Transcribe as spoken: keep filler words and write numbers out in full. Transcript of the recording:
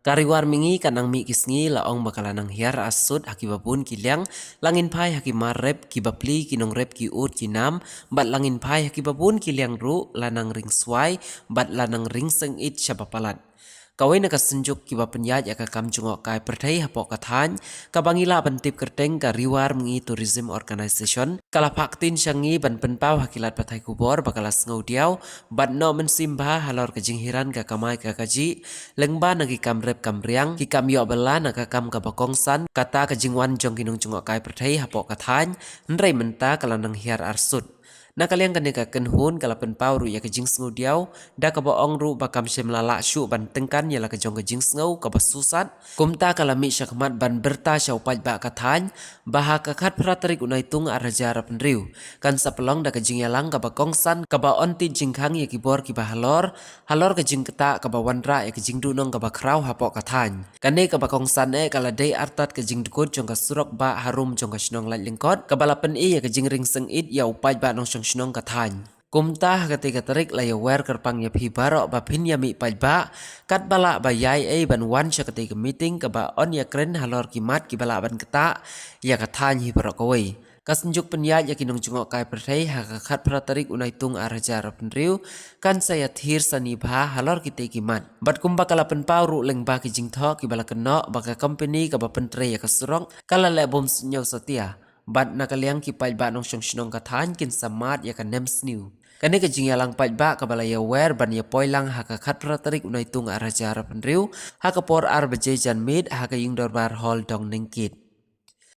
Ka Ri War Mihngi ka nang mih ki sngi la ong ba ka la nang hiar arsut ha kiba bun ki liang, la ngin phai ha ki mar rep, kiba pli, ki nongrep, ki ud, ki nam, bad la ngin phai ha kiba bun ki liang ruh la nang ring swai, bad la nang ring seng it shaba palat. Kawei na ka synjuk kiba pynïaid ïa ka kam jngohkai pyrthei hapoh ka thaiñ, kaba ngi lah ban tip kyrteng ka Ri War Mihngi Tourism Organization, ka la phah ktien sha ngi ban pynpaw ha ki lad pathai khubor ba ka la sngewdiaw bad noh mynsiem bha halor ka jinghiar ka kamai ka kajih lyngba na ki kam rep kam riang, ki kam ïoh bylla na ka kam kaba kongsan, kata ka jingwan jong ki nongjngohkai pyrthei hapoh ka thaiñ, hynrei mynta ka la nang hiar arsut. Na ka liang kane ka kynhun ka la pynpaw ruh ïa ka jingsngewdiaw, da kaba ong ruh ba kam shym la lah shuh ban tyngkan ïa la ka jong ka jingsngew kaba susat. Kumta ka la mih shakhmat ban pyrta sha u paidbah ka thaiñ ba ha ka khatphra tarik u Naitung arhajar arphew hynriew kan sa pynlong da ka jingïalang kaba kongsan, kaba yn tied jingkhang ïa ki bor kiba halor, halor ka jingktah kaba wanrah ïa ka jingduhnong kaba khraw hapoh ka thaiñ. Kane kaba kongsan eh ka la dei artat ka jingdkut jong ka surok bah harum jong ka shnong Laitlyngkot, kaba la pyni ïa ka jingring seng it ïa u paidbah nongshong shnong ka thaiñ. Kumta ha katei ka tarik la ïawer kyrpang ïa phi baroh ba phin ïa mih paidbah, katba lah ba ïai ei ban wan sha katei ka meeting kaba yn ïakren halor ki mat kiba lah ban ktah ïa ka thaiñ hi baroh kawei. Ka synjuk pynïaid ïa ki nongjngohkai pyrthei ha ka khatphra tarik u Naitung arhajar arphew hynriew kan sa ïathir sani bha halor kitei ki mat. Bad kumba ka la pynpaw ruh lyngba ki jingthoh kiba la kynnoh ba ka kompani kaba pyntrei ïa ka surok ka la leh bym sniew satia. Bad na ka liang ki paidbah nongshong shnong ka thaiñ kin sa mad ïa ka nemsniew. Kane ka jingïalang paidbah kaba la ïawer ban ïapoi lang ha ka khatphra tarik u Naitung arhajar arphew hynriew ha ka por ar baje janmiet ha ka ïing dorbar Hall Dong Nengkit.